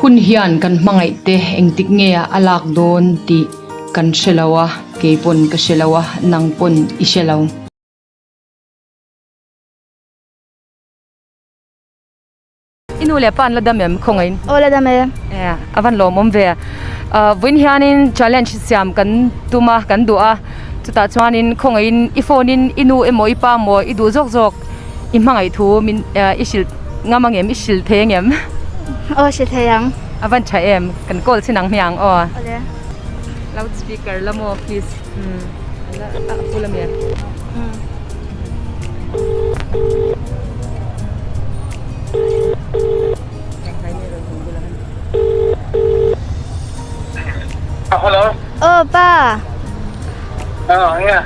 Hun hian kan hmangaih te engtik nge a lak dawn tih kan hre lo a, kei pawn ka hre lo a, nang pawn i hre lo. I nu leh pa an la dam em khawngaihin? Aw la dam e. E a van lawmawm ve. Vawiin hianin challenge siam kan tum a, kan duh a, chutah chuanin khawngaihin i phone in i nu emaw i pa emaw i duh zawk zawk i hmangaih thu min i hrilh ngam ang em i hrilh thei ang em? Aw hrilh thei ang. A van tha em, kan call chin ang hmiang aw. Awle. Loud speaker la maw please. Umm a full a mi a. Umm. Hello. Aw pa. Aw enge.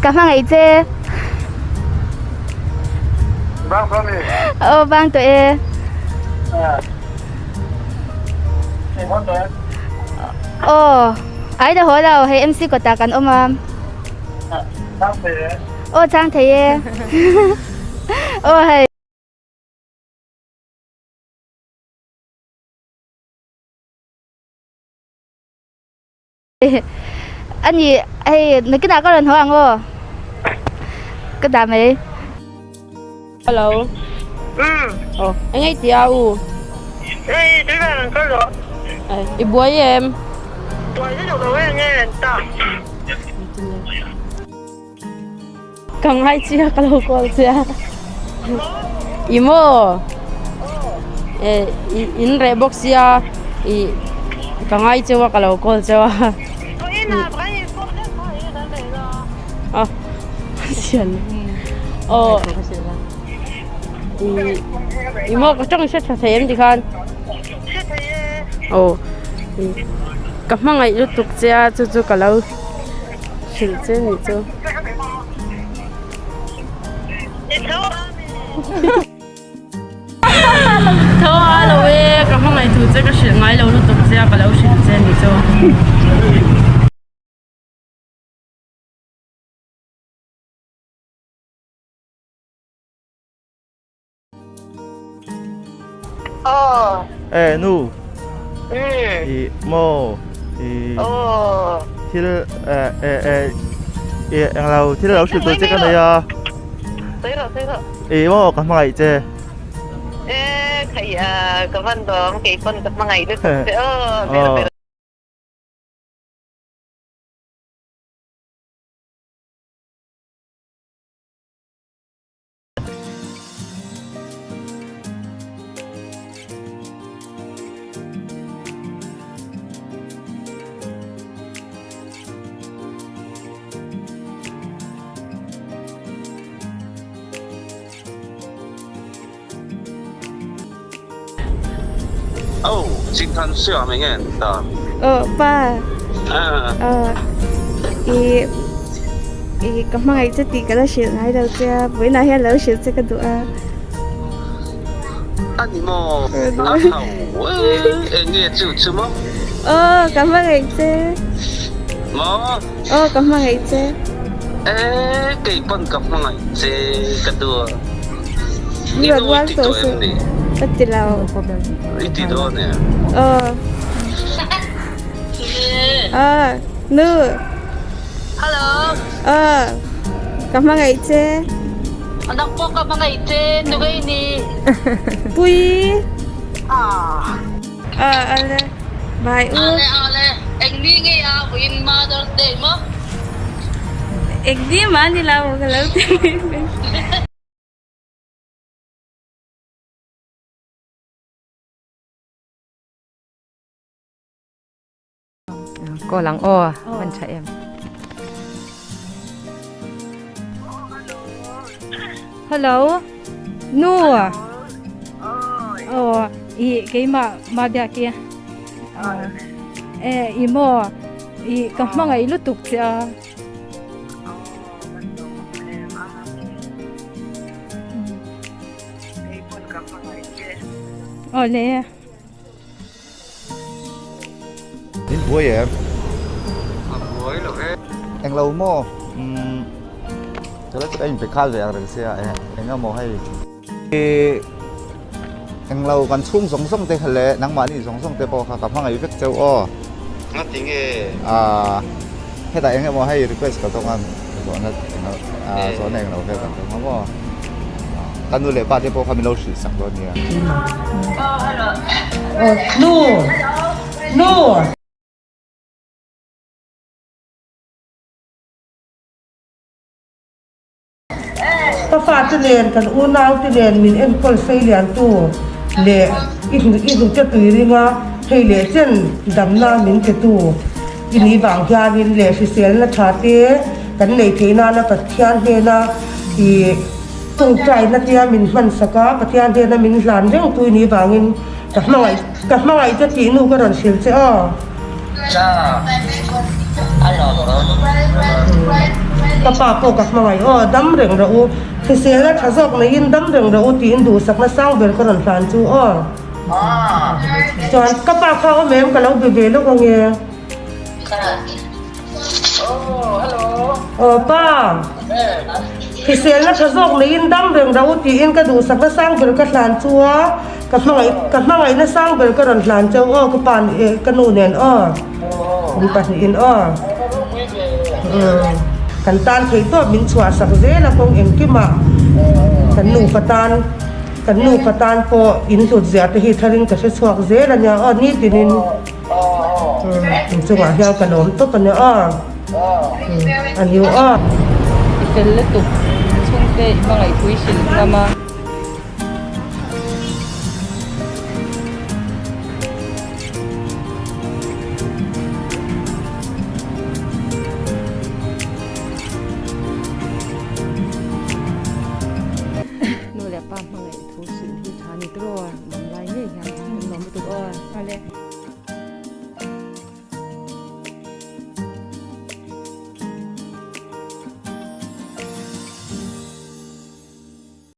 Ka hmangaih che. Bang tawh mi. Aw bang tawh e. Aw ai la haw lo hei MC kawtah kan awm a. Chang thei e. Aw chang thei e. Aw hei. Ani hei nakinah ka rawn haw ang aw. Ka dah mai. Hello. Umm. Aw, eng ei tia u? Ei, tui vel an kal rawh. Ai, i buai em? Buai lutuk lo em nge an ta. Ka ngai chia ka lo call chia. I maw? Eh, in reh bawk sia i ka ngai cheu a ka lo call cheu a. A sian aw i i maw ka tawng hre tha thei em tikhan aw i ka hmangaih lutuk che a chu chu ka lo hrilh che nih chu. Tho a lo e ka hmangaih thu che ka hrilh ngai lo lutuk che a ka lo hrilh che nih chu. Eh nu i maw i thil eh eh eh i englo thil lo hrilh tur che ka nei a i maw ka hmangaih che aw. Oh, Jing Tan Xia mi nge ta? Aw pa. Ah. I i ka hmangaih che tih ka la hrilh ngai lo che a, vawiinah hian lo hrilh che ka duh a. A ni maw? A hau e, eng nge chu chu maw? Aw, ka hmangaih che. Maw? Aw, ka hmangaih che. E, kei pawn ka hmangaih che ka duh a. Mi rawn ual tawh suh. Ka ti lo. I ti dawn e. Aw. Aw, nu. Hello. Aw, ka hmangaih che. Anak pawh ka hmangaih che, nu ngei ni. Pui. Ah. Aw, ale. Bye u. Ale, ale. Eng ni ngei a, vawiin Mother's Day maw? Eng ni mah ni lo, ka lo ti mai mai. Call ang aw, man tha em. Hello. Nu. Aw, i keimah ma biak i. E i maw i ka hmangaih lutuk che a. Aw le. Min buai em? A buai lo e. Eng lo maw? Umm Tala chu ka inpe khal ve ang reng sia e eng emaw hei. Englo kan chhung zawng zawng te kha leh nangmahni zawng zawng te pawh kha ka hmangaih vek cheu aw. Ngati nge? Aaa hetah eng emaw hei request ka tawng a zawhna englo aaa zawhna englo vel kan tawng a maw? Ka nu leh pa te pawh kha min lo hrilh sak dawn nia. Nu! Nu! Ka fate nen, kan unaute nen min enkawl sei liantu leh i hnute tui ringa hei leh chen damna min petu i nih vang hianin leh hriselna tha te kan neih theih nana Pathian hnena i tawngtaina tia min hmansak a, Pathian hnena min hlan rengtu i nih vangin ka hmangaih ka hmangaih che tih nu ka rawn hrilh che aw. Ka pa pawh ka hmangaih aw, dam reng rawh u, hriselna tha zawk neiin dam reng rawh u tiin duhsakna sang ber ka rawn hlan chu aw. Chuan ka pa kha awm em ka lo be ve lawk ange. Aw pa, hriselna tha zawk neiin dam reng rawh u tiin ka duhsakna sang ber ka hlan chu a. Ka hmangaih ka hmangaihna sang ber ka rawn hlan cheu aw ka pa eh ka nu nen aw mi pahnihin aw umm kan tan theih tawp min chhuah sak zel a kawng engkimah kan nufa tan kan nufa tan pawh in hlut ziah te hi tharin ka hre chhuak zel a nia aw nitinin umm inchungah hian ka lawm tawp a nia aw umm a niu aw. I fel lutuk chhungte i hmangaih pui hrilh ngam a. Nu leh pa hmangaih thu hrilh hi tha ni tawh aw, damlai ngei hian kan lawm lutuk aw.